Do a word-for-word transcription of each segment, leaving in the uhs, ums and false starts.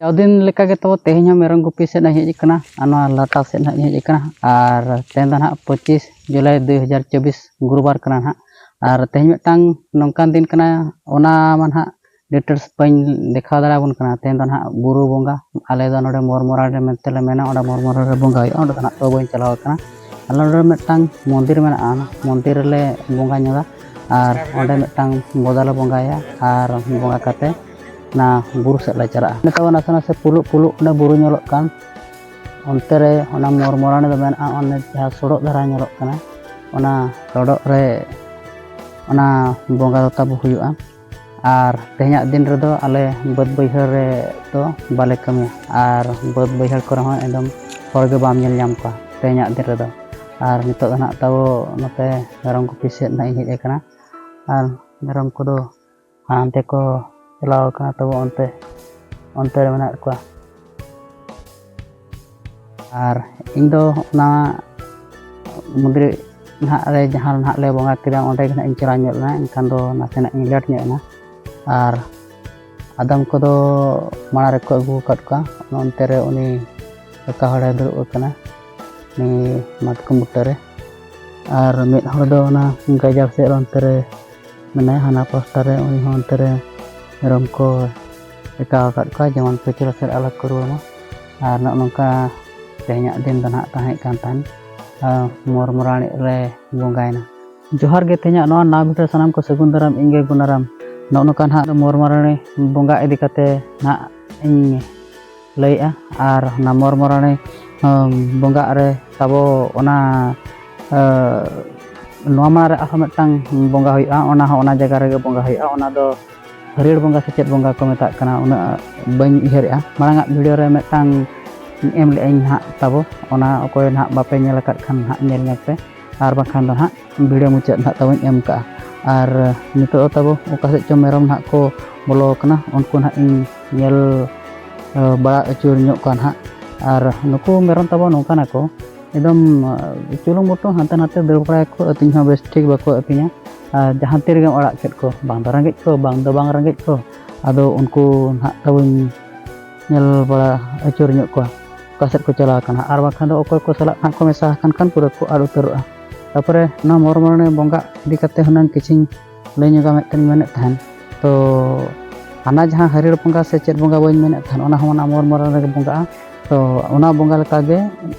ᱪᱟᱣᱫᱤᱱ ᱞᱮᱠᱟᱜᱮ ᱛᱟᱵᱚ ᱛᱮᱦᱮᱧ ᱦᱚᱸ ᱢᱮᱨᱚᱢ ᱜᱩᱯᱤ ᱥᱮᱫ ᱦᱮᱡ ᱟᱠᱟᱱᱟ, ᱟᱨ ᱱᱚᱣᱟ ᱞᱟᱴᱟ ᱥᱮᱫ ᱦᱚᱸ ᱦᱮᱡ ᱟᱠᱟᱱᱟ᱾ ᱟᱨ ᱛᱮᱦᱮᱧ ᱫᱚ ᱱᱟᱦᱟᱜ ᱯᱚᱸᱪᱤᱥ ᱡᱩᱞᱟᱭ ᱫᱩ ᱦᱟᱡᱟᱨ ᱪᱚᱵᱵᱤᱥ ᱜᱩᱨᱩᱵᱟᱨ ᱠᱟᱱᱟ ᱱᱟᱦᱟᱜ᱾ ᱟᱨ ᱛᱮᱦᱮᱧ ᱢᱤᱫᱴᱟᱝ ᱱᱚᱝᱠᱟᱱ ᱫᱤᱱ ᱠᱟᱱᱟ, ᱚᱱᱟ ᱢᱟ ᱱᱟᱦᱟᱜ ᱰᱤᱴᱮᱞᱥ ᱵᱟᱹᱧ ᱫᱮᱠᱷᱟᱣ ᱫᱟᱲᱮᱭᱟᱵᱚᱱ ᱠᱟᱱᱟ᱾ ᱛᱮᱦᱮᱧ ᱫᱚ ᱱᱟᱦᱟᱜ ᱵᱩᱨᱩ ᱵᱚᱸᱜᱟ, ᱟᱞᱮ ᱫᱚ ᱱᱚᱰᱮ ᱢᱚᱨᱢᱚᱨᱟᱲ ᱨᱮ ᱢᱮᱱᱛᱮ ᱞᱮ ᱢᱮᱱᱟ, ᱚᱸᱰᱮ ᱢᱚᱨᱢᱚᱨᱟᱲ ᱨᱮ ᱵᱚᱸᱜᱟ ᱦᱩᱭᱩᱜᱼᱟ᱾ ᱚᱸᱰᱮ ᱫᱚ ᱱᱟᱦᱟᱜ ᱛᱚ ᱵᱟᱹᱧ ᱪᱟᱞᱟᱣ ᱟᱠᱟᱱᱟ᱾ ᱟᱞᱮ ᱱᱚᱰᱮ ᱢᱤᱫᱴᱟᱝ ᱢᱚᱱᱫᱤᱨ ᱢᱮᱱᱟᱜᱼᱟ, ᱚᱱᱟ ᱢᱚᱱᱫᱤᱨ ᱨᱮᱞᱮ ᱵᱚᱸᱜᱟ ᱧᱚᱜᱟ, ᱟᱨ ᱚᱸᱰᱮ ᱢᱤᱫᱴᱟᱝ ᱵᱚᱫᱟ ᱞᱮ ᱵᱚᱸᱜᱟᱭᱟ, ᱟᱨ ᱵᱚᱸᱜᱟ ᱠᱟᱛᱮ ᱚᱱᱟ ᱵᱩᱨᱩ ᱥᱮᱫ ᱞᱮ ᱪᱟᱞᱟᱜᱼᱟ᱾ ᱱᱤᱛᱚᱜ ᱱᱟᱥᱮ ᱱᱟᱥᱮ ᱯᱩᱞᱩᱜ ᱯᱩᱞᱩᱜ ᱚᱱᱟ ᱵᱩᱨᱩ ᱧᱮᱞᱚᱜ ᱠᱟᱱ, ᱚᱱᱛᱮ ᱨᱮ ᱚᱱᱟ ᱢᱚᱨᱢᱚᱨᱟᱱᱤ ᱫᱚ ᱢᱮᱱᱟᱜᱼᱟ, ᱚᱱᱮ ᱡᱟᱦᱟᱸ ᱥᱚᱰᱚᱜ ᱫᱷᱟᱨᱟ ᱧᱮᱞᱚᱜ ᱠᱟᱱᱟ, ᱚᱱᱟ ᱥᱚᱰᱚᱜ ᱨᱮ ᱚᱱᱟ ᱵᱚᱸᱜᱟ ᱫᱚ ᱛᱟᱵᱚ ᱦᱩᱭᱩᱜᱼᱟ᱾ ᱟᱨ ᱛᱮᱦᱮᱧᱟᱜ ᱫᱤᱱ ᱨᱮᱫᱚ ᱟᱞᱮ ᱵᱟᱹᱫᱽ ᱵᱟᱹᱭᱦᱟᱹᱲ ᱨᱮ ᱫᱚ ᱵᱟᱞᱮ ᱠᱟᱹᱢᱤᱭᱟ, ᱟᱨ ᱵᱟᱹᱫᱽ ᱵᱟᱹᱭᱦᱟᱹᱲ ᱠᱚᱨᱮ ᱦᱚᱸ ᱮᱠᱫᱚᱢ ᱦᱚᱲ ᱜᱮ ᱵᱟᱢ ᱧᱮᱞ ᱧᱟᱢ ᱠᱚᱣᱟ ᱛᱮᱦᱮᱧᱟᱜ ᱫᱤᱱ ᱨᱮᱫᱚ᱾ ᱟᱨ ᱱᱤᱛᱚᱜ ᱫᱚ ᱱᱟᱦᱟᱜ ᱛᱟᱵᱚ ᱱᱚᱛᱮ ᱢᱮᱨᱚᱢ ᱜᱩᱯᱤ ᱥᱮᱫ ᱱᱟᱦᱟᱜ ᱤᱧ ᱦᱮᱡ ᱟᱠᱟᱱᱟ, ᱟᱨ ᱢᱮᱨᱚᱢ ᱠᱚᱫᱚ ᱦᱟᱱᱛᱮ ᱠᱚ ᱪᱟᱞᱟᱣ ᱟᱠᱟᱱᱟ, ᱛᱟᱵᱚ ᱚᱱᱛᱮ, ᱚᱱᱛᱮ ᱨᱮ ᱢᱮᱱᱟᱜ ᱠᱚᱣᱟ᱾ ᱟᱨ ᱤᱧ ᱫᱚ ᱚᱱᱟ ᱢᱚᱱᱫᱤᱨ ᱱᱟᱦᱟᱜ ᱨᱮ ᱡᱟᱦᱟᱸ ᱱᱟᱦᱟᱜ ᱞᱮ ᱵᱚᱸᱜᱟ ᱠᱮᱫᱟ, ᱚᱸᱰᱮ ᱜᱮ ᱱᱟᱦᱟᱜ ᱤᱧ ᱪᱟᱞᱟᱣ ᱧᱚᱜ ᱞᱮᱱᱟ, ᱮᱱᱠᱷᱟᱱ ᱫᱚ ᱱᱟᱥᱮᱱᱟᱜ ᱤᱧ ᱞᱮᱴ ᱧᱚᱜ ᱮᱱᱟ᱾ ᱟᱨ ᱟᱫᱚᱢ ᱠᱚᱫᱚ ᱢᱟᱲᱟᱝ ᱨᱮᱠᱚ ᱟᱹᱜᱩ ᱟᱠᱟᱫ ᱠᱚᱣᱟ, ᱚᱱᱛᱮ ᱨᱮ ᱩᱱᱤ ᱠᱟᱠᱟ ᱦᱚᱲᱮ ᱫᱩᱲᱩᱵ ᱟᱠᱟᱱᱟ, ᱩᱱᱤ ᱢᱟᱛᱠᱚᱢ ᱵᱩᱴᱟᱹ ᱨᱮ᱾ ᱟᱨ ᱢᱤᱫ ᱦᱚᱲ ᱫᱚ ᱚᱱᱟ ᱜᱟᱡᱟᱲ ᱥᱮᱫ ᱨᱮ ᱚᱱᱛᱮ ᱨᱮ ᱢᱮᱱᱟᱭᱟ, ᱦᱟᱱᱟ ᱯᱟᱥᱴᱟ ᱨᱮ, ᱩᱱᱤ ᱦᱚᱸ ᱚᱱᱛᱮ ᱨᱮ ᱢᱮᱨᱚᱢ ᱠᱚ ᱴᱮᱠᱟᱣ ᱟᱠᱟᱫ ᱠᱚᱣᱟ, ᱡᱮᱢᱚᱱ ᱯᱟᱹᱪᱷᱞᱟᱹ ᱥᱮᱫ ᱟᱞᱚ ᱠᱚ ᱨᱩᱣᱟᱹᱲ ᱢᱟ᱾ ᱟᱨ ᱱᱚᱜᱼᱚ ᱱᱚᱝᱠᱟ ᱛᱮᱦᱮᱧᱟᱜ ᱫᱤᱱ ᱫᱚ ᱱᱟᱦᱟᱜ ᱛᱟᱦᱮᱸ ᱠᱟᱱ ᱛᱟᱦᱮᱸᱫ, ᱟᱨ ᱢᱚᱨᱢᱚᱨᱟᱱᱤ ᱨᱮ ᱵᱚᱸᱜᱟᱭᱮᱱᱟ᱾ ᱡᱚᱦᱟᱨ ᱜᱮ, ᱛᱮᱦᱮᱧᱟᱜ ᱱᱚᱣᱟ ᱱᱟᱣᱟ ᱵᱷᱤᱰᱤᱭᱳ ᱥᱟᱱᱟᱢ ᱠᱚ ᱥᱟᱹᱜᱩᱱ ᱫᱟᱨᱟᱢ, ᱤᱧ ᱜᱮ ᱜᱩᱱᱟᱨᱟᱢ᱾ ᱱᱚᱜᱼᱚ ᱱᱚᱝᱠᱟ ᱱᱟᱦᱟᱜ ᱢᱚᱨᱢᱚᱨᱟᱱᱤ ᱵᱚᱸᱜᱟ ᱤᱫᱤ ᱠᱟᱛᱮ ᱱᱟᱦᱟᱜ ᱤᱧ ᱞᱟᱹᱭᱮᱜᱼᱟ᱾ ᱟᱨ ᱚᱱᱟ ᱢᱚᱨᱢᱚᱨᱟᱱᱤ, ᱦᱚᱸ, ᱵᱚᱸᱜᱟᱜ ᱨᱮ ᱛᱟᱵᱚ ᱚᱱᱟ, ᱮ, ᱱᱚᱣᱟ ᱢᱟᱲᱟᱝ ᱨᱮ ᱟᱨᱦᱚᱸ ᱢᱤᱫᱴᱟᱝ ᱵᱚᱸᱜᱟ ᱦᱩᱭᱩᱜᱼᱟ, ᱚᱱᱟ ᱦᱚᱸ ᱚᱱᱟ ᱡᱟᱭᱜᱟ ᱨᱮᱜᱮ ᱵᱚᱸᱜᱟ ᱦᱩᱭᱩᱜᱼᱟ᱾ ᱚᱱᱟ ᱫᱚ ᱦᱟᱹᱨᱭᱟᱹᱲ ᱵᱚᱸᱜᱟ ᱥᱮ ᱪᱮᱫ ᱵᱚᱸᱜᱟ ᱠᱚ ᱢᱮᱛᱟᱜ ᱠᱟᱱᱟ, ᱩᱱᱟᱹᱜ ᱵᱟᱹᱧ ᱩᱭᱦᱟᱹᱨᱮᱜᱼᱟ᱾ ᱢᱟᱲᱟᱝ ᱟᱜ ᱵᱷᱤᱰᱤᱭᱳ ᱨᱮ ᱢᱤᱫᱴᱟᱝ ᱮᱢ ᱞᱮᱜᱼᱟᱹᱧ ᱱᱟᱦᱟᱜ ᱛᱟᱵᱚ, ᱚᱱᱟ ᱚᱠᱚᱭ ᱱᱟᱦᱟᱜ ᱵᱟᱯᱮ ᱧᱮᱞ ᱟᱠᱟᱫ ᱠᱷᱟᱱ ᱱᱟᱦᱟᱜ ᱧᱮᱞ ᱧᱚᱜ ᱯᱮ, ᱟᱨ ᱵᱟᱝᱠᱷᱟᱱ ᱫᱚ ᱱᱟᱦᱟᱜ ᱵᱷᱤᱰᱤᱭᱳ ᱢᱩᱪᱟᱹᱫ ᱱᱟᱦᱟᱜ ᱛᱟᱵᱚᱧ ᱮᱢ ᱠᱟᱜᱼᱟ᱾ ᱟᱨ ᱱᱤᱛᱚᱜ ᱫᱚ ᱛᱟᱵᱚ ᱚᱠᱟ ᱥᱮᱫ ᱪᱚ ᱢᱮᱨᱚᱢ ᱱᱟᱦᱟᱜ ᱠᱚ ᱵᱚᱞᱚ ᱟᱠᱟᱱᱟ, ᱩᱱᱠᱩ ᱱᱟᱦᱟᱜ ᱤᱧ ᱧᱮᱞ, ᱮ, ᱵᱟᱲᱟ ᱟᱹᱪᱩᱨ ᱧᱚᱜ ᱠᱚᱣᱟ ᱱᱟᱦᱟᱜ᱾ ᱟᱨ ᱱᱩᱠᱩ ᱢᱮᱨᱚᱢ ᱛᱟᱵᱚ ᱱᱚᱝᱠᱟᱱᱟ ᱠᱚ, ᱮᱠᱫᱚᱢ, ᱮ, ᱪᱩᱞᱩᱝ ᱵᱩᱴᱩᱝ ᱦᱟᱱᱛᱮ ᱱᱟᱛᱮ ᱫᱟᱹᱲ ᱵᱟᱲᱟᱭᱟᱠᱚ, ᱟᱹᱛᱤᱧ ᱦᱚᱸ ᱵᱮᱥ ᱴᱷᱤᱠ ᱵᱟᱠᱚ ᱟᱹᱛᱤᱧᱟ᱾ ᱟᱨ ᱡᱟᱦᱟᱸ ᱛᱤ ᱨᱮᱜᱮᱢ ᱟᱲᱟᱜ ᱠᱮᱫ ᱠᱚ, ᱵᱟᱝ ᱫᱚ ᱨᱮᱸᱜᱮᱡ ᱠᱚ, ᱵᱟᱝ ᱫᱚ ᱵᱟᱝ ᱨᱮᱸᱜᱮᱡ ᱠᱚ, ᱟᱫᱚ ᱩᱱᱠᱩ ᱱᱟᱦᱟᱜ ᱛᱟᱵᱚᱧ ᱧᱮᱞ ᱵᱟᱲᱟ ᱟᱹᱪᱩᱨ ᱧᱚᱜ ᱠᱚᱣᱟ, ᱚᱠᱟ ᱥᱮᱫ ᱠᱚ ᱪᱟᱞᱟᱣ ᱟᱠᱟᱱᱟ᱾ ᱟᱨ ᱵᱟᱝᱠᱷᱟᱱ ᱫᱚ ᱚᱠᱚᱭ ᱠᱚ ᱥᱟᱞᱟᱜ ᱱᱟᱦᱟᱜ ᱠᱚ ᱢᱮᱥᱟ ᱟᱠᱟᱱ ᱠᱷᱟᱱ ᱯᱩᱨᱟᱹ ᱠᱚ ᱟᱫ ᱩᱛᱟᱹᱨᱚᱜᱼᱟ᱾ ᱛᱟᱨᱯᱚᱨᱮ ᱱᱚᱣᱟ ᱢᱚᱨᱢᱚᱨᱟᱱᱤ ᱵᱚᱸᱜᱟ ᱤᱫᱤ ᱠᱟᱛᱮ ᱦᱩᱱᱟᱹᱝ ᱠᱤᱪᱷᱤᱧ ᱞᱟᱹᱭ ᱧᱚᱜᱟ ᱢᱤᱫᱴᱮᱱ ᱢᱮᱱᱮᱫ ᱛᱟᱦᱮᱱ᱾ ᱛᱚ ᱦᱟᱱᱟ ᱡᱟᱦᱟᱸ ᱦᱟᱹᱨᱭᱟᱹᱲ ᱵᱚᱸᱜᱟ ᱥᱮ ᱪᱮᱫ ᱵᱚᱸᱜᱟ ᱵᱟᱹᱧ ᱢᱮᱱᱮᱫ ᱛᱟᱦᱮᱱ, ᱚᱱᱟ ᱦᱚᱸ ᱚᱱᱟ ᱢᱚᱨᱢᱚᱨᱟᱱᱤ ᱨᱮᱜᱮ ᱵᱚᱸᱜᱟᱜᱼᱟ᱾ ᱛᱚ ᱚᱱᱟ ᱵᱚᱸᱜᱟ ᱞᱮᱠᱟᱜᱮ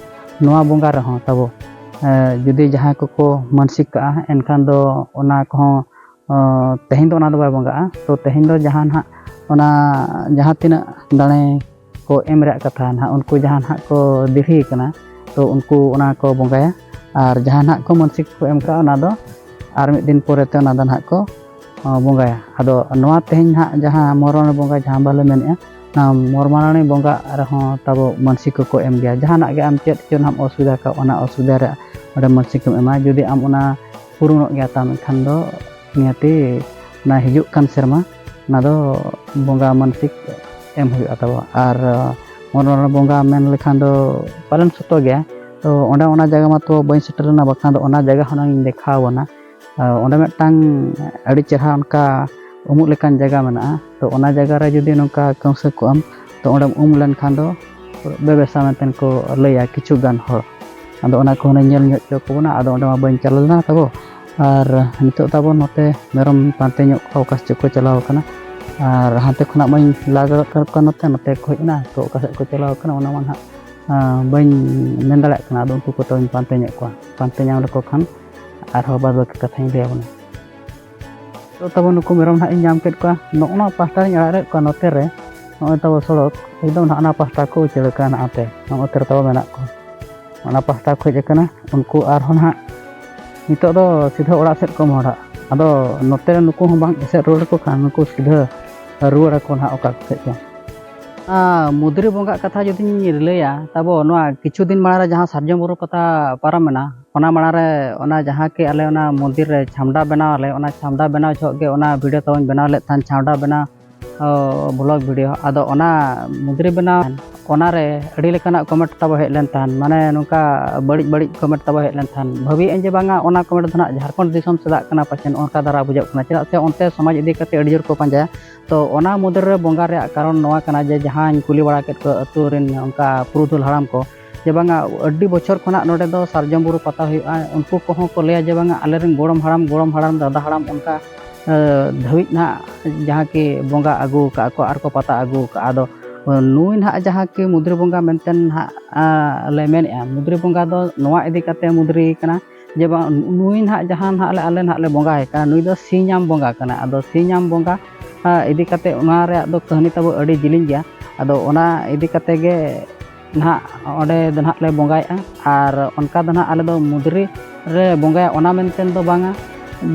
ᱱᱚᱣᱟ ᱵᱚᱸᱜᱟ ᱨᱮᱦᱚᱸ ᱛᱟᱵᱚ, ᱮ, ᱡᱩᱫᱤ ᱡᱟᱦᱟᱸᱭ ᱠᱚᱠᱚ ᱢᱟᱱᱥᱤᱠ ᱠᱟᱜᱼᱟ, ᱮᱱᱠᱷᱟᱱ ᱫᱚ ᱚᱱᱟ ᱠᱚᱦᱚᱸ, ᱚ, ᱛᱮᱦᱮᱧ ᱫᱚ ᱚᱱᱟ ᱫᱚ ᱵᱟᱭ ᱵᱚᱸᱜᱟᱜᱼᱟ᱾ ᱛᱚ ᱛᱮᱦᱮᱧ ᱫᱚ ᱡᱟᱦᱟᱸ ᱱᱟᱦᱟᱜ ᱚᱱᱟ ᱡᱟᱦᱟᱸ ᱛᱤᱱᱟᱹᱜ ᱫᱟᱲᱮ ᱠᱚ ᱮᱢ ᱨᱮᱭᱟᱜ ᱠᱟᱛᱷᱟ ᱱᱟᱦᱟᱜ, ᱩᱱᱠᱩ ᱡᱟᱦᱟᱸ ᱱᱟᱦᱟᱜ ᱠᱚ ᱫᱤᱨᱦᱤ ᱠᱟᱱᱟ, ᱛᱚ ᱩᱱᱠᱩ ᱚᱱᱟ ᱠᱚ ᱵᱚᱸᱜᱟᱭᱟ᱾ ᱟᱨ ᱡᱟᱦᱟᱸ ᱱᱟᱦᱟᱜ ᱠᱚ ᱢᱟᱱᱥᱤᱠ ᱠᱚ ᱮᱢ ᱠᱟᱜᱼᱟ, ᱚᱱᱟ ᱫᱚ ᱟᱨ ᱢᱤᱫ ᱫᱤᱱ ᱯᱚᱨᱮ ᱛᱮ ᱚᱱᱟ ᱫᱚ ᱱᱟᱦᱟᱜ ᱠᱚ, ᱚ, ᱵᱚᱸᱜᱟᱭᱟ᱾ ᱟᱫᱚ ᱱᱚᱣᱟ ᱛᱮᱦᱮᱧ ᱱᱟᱦᱟᱜ ᱡᱟᱦᱟᱸ ᱢᱚᱨᱚᱢ ᱵᱚᱸᱜᱟ ᱡᱟᱦᱟᱸ ᱵᱟᱞᱮ ᱢᱮᱱᱮᱫᱼᱟ, ᱚᱱᱟ ᱢᱚᱨᱢᱟᱨᱟᱱᱤ ᱵᱚᱸᱜᱟ ᱨᱮᱦᱚᱸ ᱛᱟᱵᱚ ᱢᱟᱱᱥᱤᱠ ᱠᱚᱠᱚ ᱮᱢ ᱜᱮᱭᱟ᱾ ᱡᱟᱦᱟᱱᱟᱜ ᱜᱮ ᱟᱢ ᱪᱮᱫ ᱪᱚ ᱱᱟᱦᱟᱜ ᱚᱥᱩᱵᱤᱫᱷᱟ ᱠᱟᱜ, ᱚᱱᱟ ᱚᱥᱩᱵᱤᱫᱷᱟ ᱨᱮ ᱚᱸᱰᱮ ᱢᱟᱱᱥᱤᱠ ᱮᱢ ᱮᱢᱟ, ᱡᱩᱫᱤ ᱟᱢ ᱚᱱᱟ ᱯᱩᱨᱩᱱᱚᱜ ᱜᱮᱭᱟ ᱛᱟᱢ, ᱮᱱᱠᱷᱟᱱ ᱫᱚ ᱱᱤᱦᱟᱹᱛᱤ ᱚᱱᱟ ᱦᱤᱡᱩᱜ ᱠᱟᱱ ᱥᱮᱨᱢᱟ ᱚᱱᱟ ᱫᱚ ᱵᱚᱸᱜᱟ ᱢᱟᱱᱥᱤᱠ ᱮᱢ ᱦᱩᱭᱩᱜᱼᱟ ᱛᱟᱵᱚ᱾ ᱟᱨ ᱢᱚᱨᱚᱢ ᱵᱚᱸᱜᱟ ᱢᱮᱱ ᱞᱮᱠᱷᱟᱱ ᱫᱚ ᱯᱟᱞᱮᱱ ᱥᱚᱛᱚ ᱜᱮᱭᱟ᱾ ᱛᱚ ᱚᱸᱰᱮ ᱚᱱᱟ ᱡᱟᱭᱜᱟ ᱢᱟᱛᱚ ᱵᱟᱹᱧ ᱥᱮᱴᱮᱨ ᱞᱮᱱᱟ, ᱵᱟᱠᱷᱟᱱ ᱫᱚ ᱚᱱᱟ ᱡᱟᱭᱜᱟ ᱦᱚᱸ ᱤᱧ ᱫᱮᱠᱷᱟᱣ ᱟᱵᱚᱱᱟ᱾ ᱟᱨ ᱚᱸᱰᱮ ᱢᱤᱫᱴᱟᱝ ᱟᱹᱰᱤ ᱪᱮᱦᱨᱟ ᱚᱱᱠᱟ ᱩᱢᱩᱜ ᱞᱮᱠᱟᱱ ᱡᱟᱭᱜᱟ ᱢᱮᱱᱟᱜᱼᱟ᱾ ᱛᱚ ᱚᱱᱟ ᱡᱟᱭᱜᱟ ᱨᱮ ᱡᱩᱫᱤ ᱱᱚᱝᱠᱟ ᱠᱟᱹᱣᱥᱟᱹ ᱠᱚᱜ ᱟᱢ, ᱛᱚ ᱚᱸᱰᱮᱢ ᱩᱢ ᱞᱮᱱᱠᱷᱟᱱ ᱫᱚ ᱵᱮᱵᱮᱥᱟ ᱢᱮᱱᱛᱮ ᱠᱚ ᱞᱟᱹᱭᱟ ᱠᱤᱪᱷᱩ ᱜᱟᱱ ᱦᱚᱲ᱾ ᱟᱫᱚ ᱚᱱᱟ ᱠᱚᱦᱚᱸ ᱧᱮᱞ ᱧᱚᱜ ᱦᱚᱪᱚ ᱠᱚ ᱵᱚᱱᱟ᱾ ᱟᱫᱚ ᱚᱸᱰᱮ ᱢᱟ ᱵᱟᱹᱧ ᱪᱟᱞᱟᱣ ᱞᱮᱱᱟ ᱛᱟᱵᱚ᱾ ᱟᱨ ᱱᱤᱛᱚᱜ ᱛᱟᱵᱚ ᱱᱚᱛᱮ ᱢᱮᱨᱚᱢ ᱯᱟᱱᱛᱮ ᱧᱚᱜ ᱠᱚᱣᱟ, ᱚᱠᱟ ᱥᱮᱫ ᱠᱚ ᱪᱟᱞᱟᱣ ᱟᱠᱟᱱᱟ᱾ ᱟᱨ ᱦᱟᱱᱛᱮ ᱠᱷᱚᱱᱟᱜ ᱢᱟᱧ ᱞᱟᱜᱟ ᱠᱟᱜ ᱠᱚᱣᱟ ᱱᱚᱛᱮ, ᱱᱚᱛᱮ ᱠᱚ ᱦᱮᱡ ᱮᱱᱟ᱾ ᱛᱚ ᱚᱠᱟ ᱥᱮᱫ ᱠᱚ ᱪᱟᱞᱟᱣ ᱟᱠᱟᱱᱟ, ᱚᱱᱟ ᱢᱟ ᱱᱟᱦᱟᱜ, ᱟᱸ, ᱵᱟᱹᱧ ᱢᱮᱱ ᱫᱟᱲᱮᱭᱟᱜ ᱠᱟᱱᱟ᱾ ᱟᱫᱚ ᱩᱱᱠᱩ ᱠᱚ ᱛᱟᱵᱚᱧ ᱯᱟᱱᱛᱮ ᱧᱚᱜ ᱠᱚᱣᱟ, ᱯᱟᱱᱛᱮ ᱧᱟᱢ ᱞᱮᱠᱚ ᱠᱷᱟᱱ ᱟᱨᱦᱚᱸ ᱵᱟᱫ ᱵᱟᱹᱠᱤ ᱠᱟᱛᱷᱟᱧ ᱞᱟᱹᱭ ᱟᱵᱚᱱᱟ᱾ ᱛᱚ ᱛᱟᱵᱚ ᱱᱩᱠᱩ ᱢᱮᱨᱚᱢ ᱱᱟᱦᱟᱜ ᱤᱧ ᱧᱟᱢ ᱠᱮᱫ ᱠᱚᱣᱟ, ᱱᱚᱜᱼᱚ ᱱᱚᱣᱟ ᱯᱟᱥᱴᱟ ᱨᱤᱧ ᱟᱲᱟᱜ ᱞᱮᱫ ᱠᱚᱣᱟ᱾ ᱱᱚᱛᱮ ᱨᱮ ᱱᱚᱜᱼᱚᱭ ᱛᱟᱵᱚ ᱥᱚᱲᱚᱠ ᱮᱠᱫᱚᱢ ᱱᱟᱦᱟᱜ ᱚᱱᱟ ᱯᱟᱥᱴᱟ ᱠᱚ ᱩᱪᱟᱹᱲ ᱟᱠᱟᱱᱟ᱾ ᱱᱚᱜᱼᱚᱛᱮ ᱱᱚᱜᱼᱚᱛᱮ ᱨᱮ ᱛᱟᱵᱚ ᱢᱮᱱᱟᱜ ᱠᱚᱣᱟ, ᱚᱱᱟ ᱯᱟᱥᱴᱟ ᱠᱚ ᱦᱮᱡ ᱟᱠᱟᱱᱟ᱾ ᱩᱱᱠᱩ ᱟᱨᱦᱚᱸ ᱱᱟᱦᱟᱜ ᱱᱤᱛᱚᱜ ᱫᱚ ᱥᱤᱫᱷᱟᱹ ᱚᱲᱟᱜ ᱥᱮᱫ ᱠᱚ ᱢᱚᱦᱰᱟᱜ᱾ ᱟᱫᱚ ᱱᱚᱛᱮ ᱨᱮ ᱱᱩᱠᱩ ᱦᱚᱸ ᱵᱟᱝ ᱮᱥᱮᱫ ᱨᱩᱣᱟᱹᱲ ᱟᱠᱚ ᱠᱷᱟᱱ, ᱱᱩᱠᱩ ᱥᱤᱫᱷᱟᱹ ᱨᱩᱣᱟᱹᱲ ᱟᱠᱚ ᱱᱟᱦᱟᱜ ᱚᱠᱟ ᱥᱮᱫ ᱪᱚ᱾ ᱟᱨ ᱢᱩᱫᱽᱨᱤ ᱵᱚᱸᱜᱟᱜ ᱠᱟᱛᱷᱟ ᱡᱩᱫᱤᱧ ᱞᱟᱹᱭᱟ, ᱛᱟᱵᱚ ᱱᱚᱣᱟ ᱠᱤᱪᱷᱩ ᱫᱤᱱ ᱢᱟᱲᱟᱝ ᱨᱮ ᱡᱟᱦᱟᱸ ᱥᱟᱨᱡᱚᱢ ᱵᱩᱨᱩ ᱯᱟᱛᱟ ᱯᱟᱨᱚᱢ ᱮᱱᱟ, ᱚᱱᱟ ᱢᱟᱲᱟᱝ ᱨᱮ ᱚᱱᱟ ᱡᱟᱦᱟᱸ ᱠᱤ ᱟᱞᱮ ᱚᱱᱟ ᱢᱚᱱᱫᱤᱨ ᱨᱮ ᱪᱷᱟᱢᱰᱟ ᱵᱮᱱᱟᱣ ᱟᱞᱮ, ᱚᱱᱟ ᱪᱷᱟᱢᱰᱟ ᱵᱮᱱᱟᱣ ᱡᱚᱦᱚᱜ ᱜᱮ ᱚᱱᱟ ᱵᱷᱤᱰᱤᱭᱳ ᱛᱟᱵᱚᱧ ᱵᱮᱱᱟᱣ ᱞᱮᱫ ᱛᱟᱦᱮᱱ, ᱪᱷᱟᱢᱰᱟ ᱵᱮᱱᱟᱣ, ᱚ, ᱵᱷᱞᱚᱜᱽ ᱵᱷᱤᱰᱤᱭᱳ᱾ ᱟᱫᱚ ᱚᱱᱟ ᱢᱩᱫᱽᱨᱤ ᱵᱮᱱᱟᱣ ᱚᱱᱟᱨᱮ ᱟᱹᱰᱤ ᱞᱮᱠᱟᱱᱟᱜ ᱠᱚᱢᱮᱱᱴ ᱛᱟᱵᱚ ᱦᱮᱡ ᱞᱮᱱ ᱛᱟᱦᱮᱸᱫ, ᱢᱟᱱᱮ ᱱᱚᱝᱠᱟ ᱵᱟᱹᱲᱤᱡ ᱵᱟᱹᱲᱤᱡ ᱠᱚᱢᱮᱱᱴ ᱛᱟᱵᱚ ᱦᱮᱡ ᱞᱮᱱ ᱛᱟᱦᱮᱸᱫ᱾ ᱵᱷᱟᱹᱵᱤᱭᱮᱫ ᱟᱹᱧ ᱡᱮ ᱵᱟᱝᱟ ᱚᱱᱟ ᱠᱚᱢᱮᱱᱴ ᱫᱚ ᱱᱟᱦᱟᱜ ᱡᱷᱟᱲᱠᱷᱚᱸᱰ ᱫᱤᱥᱚᱢ ᱥᱮᱫᱟᱜ ᱠᱟᱱᱟ ᱯᱟᱪᱮᱫ, ᱚᱱᱠᱟ ᱫᱷᱟᱨᱟ ᱵᱩᱡᱷᱟᱹᱜ ᱠᱟᱱᱟ᱾ ᱪᱮᱫᱟᱜ ᱥᱮ ᱚᱱᱛᱮ ᱥᱚᱢᱟᱡᱽ ᱤᱫᱤ ᱠᱟᱛᱮ ᱟᱹᱰᱤ ᱡᱳᱨ ᱠᱚ ᱯᱟᱸᱡᱟᱭᱟ᱾ ᱛᱚ ᱚᱱᱟ ᱢᱩᱫᱽᱨᱮ ᱵᱚᱸᱜᱟ ᱨᱮᱭᱟᱜ ᱠᱟᱨᱚᱱ ᱱᱚᱣᱟ ᱠᱟᱱᱟ ᱡᱮ ᱡᱟᱦᱟᱸᱧ ᱠᱩᱞᱤ ᱵᱟᱲᱟ ᱠᱮᱫ ᱠᱚᱣᱟ ᱟᱹᱛᱩ ᱨᱮᱱ ᱚᱱᱠᱟ ᱯᱩᱨᱩᱫᱷᱩᱞ ᱦᱟᱲᱟᱢ ᱠᱚ, ᱡᱮ ᱵᱟᱝᱟ ᱟᱹᱰᱤ ᱵᱚᱪᱷᱚᱨ ᱠᱷᱚᱱᱟᱜ ᱱᱚᱰᱮ ᱫᱚ ᱥᱟᱨᱡᱚᱢ ᱵᱩᱨᱩ ᱯᱟᱛᱟ ᱦᱩᱭᱩᱜᱼᱟ, ᱩᱱᱠᱩ ᱠᱚᱦᱚᱸ ᱠᱚ ᱞᱟᱹᱭᱟ ᱡᱮ ᱵᱟᱝᱟ ᱟᱞᱮᱨᱮᱱ ᱜᱚᱲᱚᱢ ᱦᱟᱲᱟᱢ, ᱜᱚᱲᱚᱢ ᱦᱟᱲᱟᱢ, ᱫᱟᱫᱟ ᱦᱟᱲᱟᱢ ᱚᱱᱠᱟ ᱫᱷᱟᱹᱵᱤᱡ ᱱᱟᱦᱟᱜ ᱡᱟᱦᱟᱸ ᱠᱤ ᱵᱚᱸᱜᱟ ᱟᱹᱜᱩ ᱟᱠᱟᱫ ᱠᱚ ᱟᱨ ᱠᱚ ᱯᱟᱛᱟ ᱟᱹᱜᱩ ᱟᱠᱟᱫᱼᱟ᱾ ᱟᱫᱚ ᱱᱩᱭ ᱱᱟᱦᱟᱜ ᱡᱟᱦᱟᱸ ᱠᱤ ᱢᱩᱫᱽᱨᱤ ᱵᱚᱸᱜᱟ ᱢᱮᱱᱛᱮ ᱱᱟᱦᱟᱜ ᱞᱮ ᱢᱮᱱᱮᱫᱼᱟ, ᱢᱩᱫᱽᱨᱤ ᱵᱚᱸᱜᱟ ᱫᱚ ᱱᱚᱣᱟ ᱤᱫᱤ ᱠᱟᱛᱮ ᱢᱩᱫᱽᱨᱤ ᱠᱟᱱᱟ ᱡᱮ ᱵᱟᱝ, ᱱᱩᱭ ᱱᱟᱦᱟᱜ ᱡᱟᱦᱟᱸ ᱱᱟᱦᱟᱜ ᱞᱮ, ᱟᱞᱮ ᱱᱟᱦᱟᱜ ᱞᱮ ᱵᱚᱸᱜᱟᱭᱮ ᱠᱟᱱᱟ, ᱱᱩᱭ ᱫᱚ ᱥᱤᱧᱟᱢ ᱵᱚᱸᱜᱟ ᱠᱟᱱᱟ᱾ ᱟᱫᱚ ᱥᱤᱧᱟᱢ ᱵᱚᱸᱜᱟ ᱤᱫᱤ ᱠᱟᱛᱮ ᱚᱱᱟ ᱨᱮᱭᱟᱜ ᱫᱚ ᱠᱟᱹᱦᱱᱤ ᱛᱟᱵᱚ ᱟᱹᱰᱤ ᱡᱤᱞᱤᱧ ᱜᱮᱭᱟ᱾ ᱟᱫᱚ ᱚᱱᱟ ᱤᱫᱤ ᱠᱟᱛᱮ ᱜᱮ ᱱᱟᱦᱟᱜ ᱚᱸᱰᱮ ᱫᱚ ᱱᱟᱦᱟᱜ ᱞᱮ ᱵᱚᱸᱜᱟᱭᱮᱫᱼᱟ᱾ ᱟᱨ ᱚᱱᱠᱟ ᱫᱚ ᱱᱟᱦᱟᱜ ᱟᱞᱮ ᱫᱚ ᱢᱩᱫᱽᱨᱤ ᱨᱮ ᱵᱚᱸᱜᱟᱭᱟ ᱚᱱᱟ ᱢᱮᱱᱛᱮ ᱫᱚ ᱵᱟᱝᱟ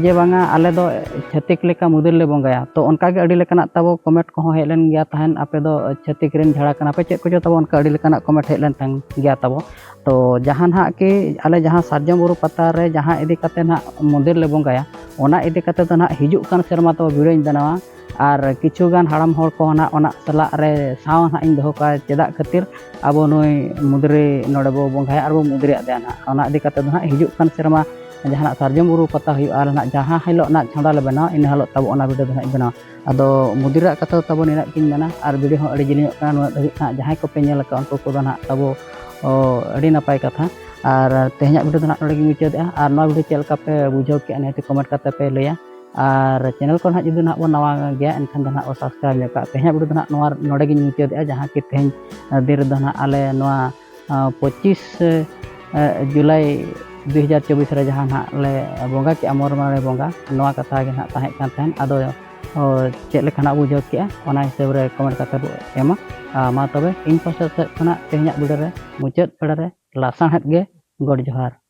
ᱡᱮ ᱵᱟᱝᱟ ᱟᱞᱮ ᱫᱚ ᱪᱷᱟᱹᱛᱤᱠ ᱞᱮᱠᱟ ᱢᱩᱫᱽᱨᱤ ᱞᱮ ᱵᱚᱸᱜᱟᱭᱟ᱾ ᱛᱚ ᱚᱱᱠᱟ ᱜᱮ ᱟᱹᱰᱤ ᱞᱮᱠᱟᱱᱟᱜ ᱛᱟᱵᱚ ᱠᱚᱢᱮᱱᱴ ᱠᱚᱦᱚᱸ ᱦᱮᱡ ᱞᱮᱱ ᱜᱮᱭᱟ ᱛᱟᱦᱮᱸᱫ, ᱟᱯᱮ ᱫᱚ ᱪᱷᱟᱹᱛᱤᱠ ᱨᱮᱱ ᱡᱷᱟᱲᱟ ᱠᱟᱱᱟ ᱯᱮ, ᱪᱮᱫ ᱠᱚᱪᱚ ᱛᱟᱵᱚ ᱚᱱᱠᱟ ᱟᱹᱰᱤ ᱞᱮᱠᱟᱱᱟᱜ ᱠᱚᱢᱮᱱᱴ ᱦᱮᱡ ᱞᱮᱱ ᱛᱟᱦᱮᱸ ᱜᱮᱭᱟ ᱛᱟᱵᱚ᱾ ᱛᱚ ᱡᱟᱦᱟᱸ ᱱᱟᱦᱟᱜ ᱠᱤ ᱟᱞᱮ ᱡᱟᱦᱟᱸ ᱥᱟᱨᱡᱚᱢ ᱵᱩᱨᱩ ᱯᱟᱛᱟ ᱨᱮ ᱡᱟᱦᱟᱸ ᱤᱫᱤ ᱠᱟᱛᱮ ᱱᱟᱦᱟᱜ ᱢᱚᱱᱫᱤᱨ ᱞᱮ ᱵᱚᱸᱜᱟᱭᱟ, ᱚᱱᱟ ᱤᱫᱤ ᱠᱟᱛᱮ ᱫᱚ ᱱᱟᱦᱟᱜ ᱦᱤᱡᱩᱜ ᱠᱟᱱ ᱥᱮᱨᱢᱟ ᱫᱚ ᱵᱷᱤᱰᱤᱭᱳᱧ ᱵᱮᱱᱟᱣᱟ᱾ ᱟᱨ ᱠᱤᱪᱷᱩ ᱜᱟᱱ ᱦᱟᱲᱟᱢ ᱦᱚᱲ ᱠᱚ ᱱᱟᱦᱟᱜ ᱚᱱᱟ ᱥᱟᱞᱟᱜ ᱨᱮ ᱥᱟᱶ ᱱᱟᱦᱟᱜ ᱤᱧ ᱫᱚᱦᱚ ᱠᱚᱣᱟ, ᱪᱮᱫᱟᱜ ᱠᱷᱟᱹᱛᱤᱨ ᱟᱵᱚ ᱱᱩᱭ ᱢᱩᱫᱽᱨᱤ ᱱᱚᱰᱮ ᱵᱚ ᱵᱚᱸᱜᱟᱭᱟ ᱟᱨ ᱵᱚ ᱢᱩᱫᱽᱨᱤ ᱟᱫᱮᱭᱟ ᱱᱟᱦᱟᱜ᱾ ᱚᱱᱟ ᱤᱫᱤ ᱠᱟᱛᱮ ᱫᱚ ᱱᱟᱦᱟᱜ ᱦᱤᱡᱩᱜ ᱠᱟᱱ ᱥᱮᱨᱢᱟ ᱡᱟᱦᱟᱱᱟᱜ ᱥᱟᱨᱡᱚᱢ ᱵᱩᱨᱩ ᱯᱟᱛᱟ ᱦᱩᱭᱩᱜᱼᱟ, ᱟᱨ ᱱᱟᱦᱟᱜ ᱡᱟᱦᱟᱸ ᱦᱤᱞᱳᱜ ᱱᱟᱦᱟᱜ ᱪᱷᱟᱸᱫᱟ ᱞᱮ ᱵᱮᱱᱟᱣᱟ, ᱤᱱᱟᱹ ᱦᱤᱞᱳᱜ ᱛᱟᱵᱚ ᱚᱱᱟ ᱵᱷᱤᱰᱤᱭᱳ ᱫᱚ ᱱᱟᱦᱟᱜ ᱤᱧ ᱵᱮᱱᱟᱣᱟ᱾ ᱟᱫᱚ ᱢᱩᱫᱽᱨᱤᱭᱟᱜ ᱠᱟᱛᱷᱟ ᱫᱚ ᱛᱟᱵᱚ ᱱᱤᱱᱟᱹᱜ ᱜᱤᱧ ᱢᱮᱱᱟ, ᱟᱨ ᱵᱷᱤᱰᱤᱭᱳ ᱦᱚᱸ ᱟᱹᱰᱤ ᱡᱤᱞᱤᱧᱚᱜ ᱠᱟᱱᱟ, ᱱᱩᱱᱟᱹᱜ ᱫᱷᱟᱹᱵᱤᱡ ᱱᱟᱦᱟᱜ ᱡᱟᱦᱟᱸᱭ ᱠᱚᱯᱮ ᱧᱮᱞ ᱟᱠᱟᱫ ᱩᱱᱠᱩ ᱠᱚᱫᱚ ᱱᱟᱦᱟᱜ ᱛᱟᱵᱚ, ᱚ, ᱟᱹᱰᱤ ᱱᱟᱯᱟᱭ ᱠᱟᱛᱷᱟ᱾ ᱟᱨ ᱛᱮᱦᱮᱧᱟᱜ ᱵᱷᱤᱰᱤᱭᱳ ᱫᱚ ᱱᱟᱦᱟᱜ ᱱᱚᱰᱮ ᱜᱤᱧ ᱢᱩᱪᱟᱹᱫᱮᱜᱼᱟ᱾ ᱟᱨ ᱱᱚᱣᱟ ᱵᱷᱤᱰᱤᱭᱳ ᱪᱮᱫ ᱞᱮᱠᱟ ᱯᱮ ᱵᱩᱡᱷᱟᱹᱣ ᱠᱮᱜᱼᱟ, ᱱᱤᱦᱟᱹᱛ ᱠᱚᱢᱮᱱᱴ ᱠᱟᱛᱮ ᱯᱮ ᱞᱟᱹᱭᱟ᱾ ᱟᱨ ᱪᱮᱱᱮᱞ ᱠᱚ ᱱᱟᱦᱟᱜ ᱡᱩᱫᱤ ᱱᱟᱦᱟᱜ ᱵᱚᱱ ᱱᱟᱣᱟ ᱜᱮᱭᱟ, ᱮᱱᱠᱷᱟᱱ ᱫᱚ ᱱᱟᱦᱟᱜ ᱵᱚ ᱥᱟᱵᱥᱠᱨᱟᱭᱤᱵᱽ ᱧᱚᱜ ᱠᱟᱜᱼᱟ᱾ ᱛᱮᱦᱮᱧᱟᱜ ᱵᱷᱤᱰᱤᱭᱳ ᱫᱚ ᱱᱟᱦᱟᱜ ᱱᱚᱣᱟ ᱱᱚᱰᱮ ᱜᱤᱧ ᱢᱩᱪᱟᱹᱫᱮᱜᱼᱟ, ᱡᱟᱦᱟᱸ ᱠᱤ ᱛᱮᱦᱮᱧ ᱫᱤᱱ ᱨᱮᱫᱚ ᱱᱟᱦᱟᱜ ᱟᱞᱮ ᱱᱚᱣᱟ, ᱟᱸ, ᱯᱚᱸᱪᱤᱥ, ᱟᱸ, ᱡᱩᱞᱟᱭ ᱫᱩ ᱦᱟᱡᱟᱨ ᱪᱚᱵᱵᱤᱥ ᱨᱮ ᱡᱟᱦᱟᱸ ᱱᱟᱦᱟᱜ ᱞᱮ ᱵᱚᱸᱜᱟ ᱠᱮᱜᱼᱟ, ᱢᱚᱨᱢᱟᱬᱮ ᱵᱚᱸᱜᱟ, ᱱᱚᱣᱟ ᱠᱟᱛᱷᱟ ᱜᱮ ᱱᱟᱦᱟᱜ ᱛᱟᱦᱮᱸ ᱠᱟᱱ ᱛᱟᱦᱮᱸᱫ᱾ ᱟᱫᱚ, ᱚ, ᱪᱮᱫ ᱞᱮᱠᱟ ᱱᱟᱦᱟᱜ ᱵᱩᱡᱷᱟᱹᱣ ᱠᱮᱜᱼᱟ, ᱚᱱᱟ ᱦᱤᱥᱟᱹᱵ ᱨᱮ ᱠᱚᱢᱮᱱᱴ ᱠᱟᱛᱮ ᱵᱚ ᱮᱢᱟ᱾ ᱟᱨ ᱢᱟ ᱛᱚᱵᱮ, ᱤᱧ ᱯᱟᱥᱴᱟ ᱥᱮᱫ ᱠᱷᱚᱱᱟᱜ ᱛᱮᱦᱮᱧᱟᱜ ᱵᱷᱤᱰᱤᱭᱳ ᱨᱮ ᱢᱩᱪᱟᱹᱫ ᱵᱮᱲᱟ ᱨᱮ ᱞᱟᱥᱟᱬᱦᱮᱫ ᱜᱮ ᱜᱚᱰ ᱡᱚᱦᱟᱨ᱾